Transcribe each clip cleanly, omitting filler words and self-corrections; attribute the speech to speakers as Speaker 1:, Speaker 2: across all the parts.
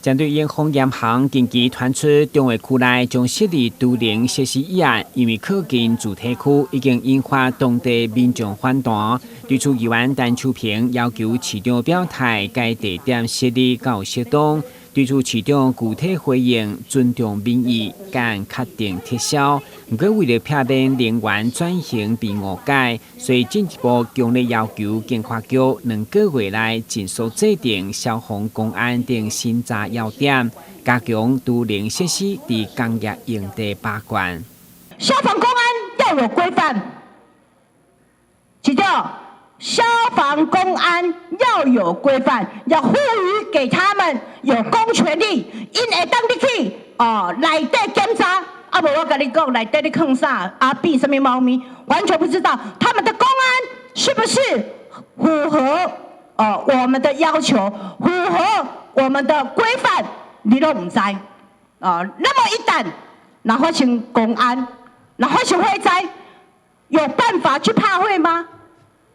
Speaker 1: 針對永豐鹽行近期傳出中和區內將設立毒能設施一案，因為靠近住宅區，已經引發當地民眾反彈。對此，議員陳秋萍要求市長表態，該地點設立敢有適當。對此，市長具體回應，尊重民意，敢確定撤銷。毋過為著避免能源轉型被誤解，所以進一步強烈要求經發局2個月內盡速制定消防、公安等審查要點，加強儲能設施佇工業用地把關。
Speaker 2: 消防公安要有規範，記住，消防公安要有規範，要賦予給他們有公權力，𪜶會當入去哦內底檢查。啊無我共你講，內底咧囥啥？阿扁啥物貓咪，完全不知道他們的公安是不是符合哦我們的要求，符合我們的規範，你攏毋知哦。那麼一旦若發生公安，若發生火災，有辦法去拍火嗎？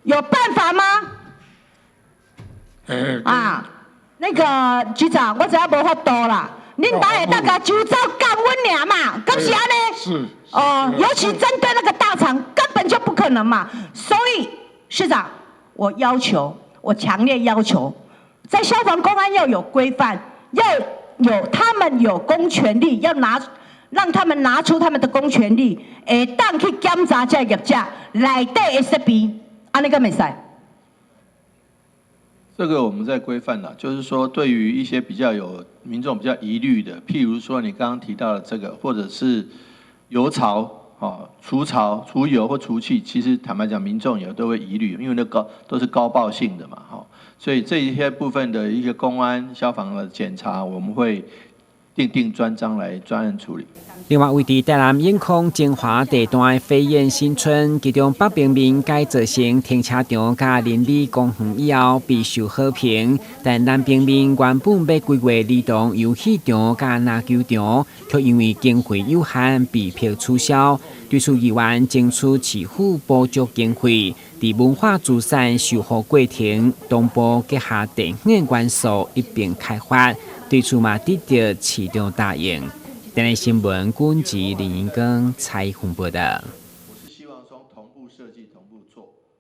Speaker 2: 有辦法嗎？啊，那個局長，我知影無法度啦。恁兜會當共周遭降溫爾嘛？敢是按呢？
Speaker 3: 是。
Speaker 2: 哦，尤其針對那個大廠，根本就不可能嘛。所以市長，我要求，我強烈要求，在消防公安要有規範，要有他們有公權力，要拿，讓他們拿出他們的公權力，會當去檢查這業者內底的設備，按呢敢會使？
Speaker 4: 這個我們在規範了，就是說對於一些比較有民眾比較疑慮的，譬如說你剛剛提到的這個，或者是油槽、哦除槽、除油或除氣，其實坦白講，民眾也都會疑慮，因為那高都是高爆性的嘛，哈，所以這一些部分的一些公安、消防的檢查，我們會訂定專章來專案處理。
Speaker 1: 另外，位佇台南永康精華地段的飛燕新村，其中北平面改造成停車場佮鄰里公園以後，備受好評。但南平面原本欲規劃兒童遊戲場佮籃球場，卻因為經費有限，被迫取消。對此，議員爭取市府補助經費，佇文化資產修復過程同步結合地方元素一併開發。對此嘛，得到市長答應。電視新聞，軍籍林英剛採訪報道。